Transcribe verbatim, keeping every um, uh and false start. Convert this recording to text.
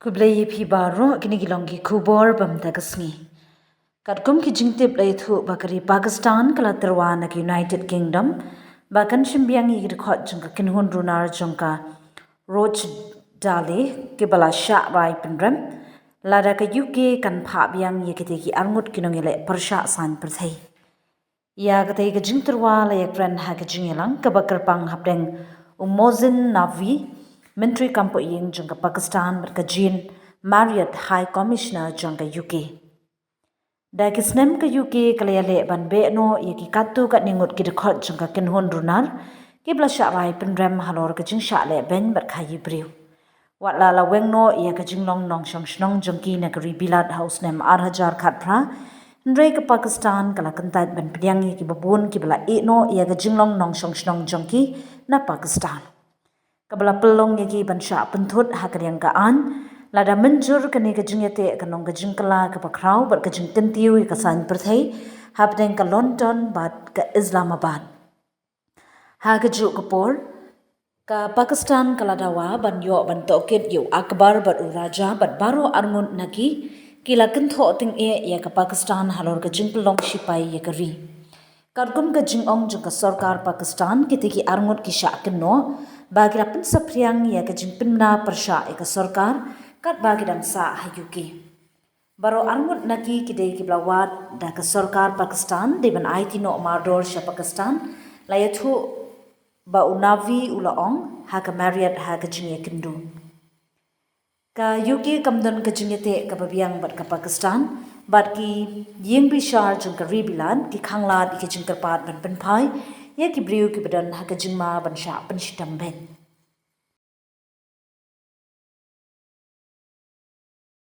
Khublei ïa phi baroh, kine ki long ki khubor bam da ka sngi. Katkum ki jingtip la ïathuh ba ka ri Pakistan ka la tyrwa na ka United Kingdom ba kan shim biang ïa ki dkhot jong ka kynhun runar jong ka Rochdale kiba la shah rai pynrem, lada ka U K kan phah biang ïa kitei ki arngut ki nongïaleh pyrshah saiñ pyrthei. Ïa katei ka jingtyrwa la ïakren ha ka jingïalang kaba kyrpang hapdeng u Mohsin Naqvi, Myntri Kam Pohïing jong ka Pakistan, bad ka Jean Marriott, High Commissioner jong ka U K. Da ki snem ka U K ka la ïaleh ban beh noh ïa ki katto katne ngut ki dkhot jong ka kynhun runar kiba la shah rai pynrem halor ka jingshah lehbeiñ bad khaïi briew. Wat la la weng noh ïa ka jinglong nongshong shnong jong ki na ka ri Bilat ha u snem ar hajar khatphra, hynrei ka Pakistan ka la kyntait ban pdiang ïa kiba bun kiba la ïeh noh ïa ka jinglong nongshong shnong jong ki na Pakistan, kaba la pynlong ïa ki ban shah pynthut ha ka liang ka aiñ lada mynjur kane ka jingïateh ka long ka jingkylla kaba khraw bad ka jingkyntiew ïa ka saiñ pyrthei hapdeng ka London bad ka Islamabad. Ha kajuh ka por, ka Pakistan ka la dawa ban ïoh ban tohkit ïa u Akbar bad u Raja bad baroh arngut na ki ki la kynthoh tyngeh ïa ka Pakistan halor ka jingpynlong shipai ïa ka ri. Katkum ka jingong jong ka sorkar Pakistan, kitei ki arngut ki shah kynnoh ba ki la pynsaphriang ïa ka jingpynbna pyrshah ïa ka sorkar katba ki dang sah ha U K. Baroh arngut na ki ki dei kiba la wad da ka sorkar Pakistan dei ban aiti noh mardor sha Pakistan, la ïathuh ba u Naqvi u la ong ha ka Marriott ha ka jingïakynduh. Ka U K kam don ka jingïateh kaba biang bad ka Pakistan, bad ki ïingbishar jong ka ri Bilat ki khanglad ïa ka jingkyrpad ban pynphai ïa ki briew kiba don ha ka jingma ban shah pynshitom beit.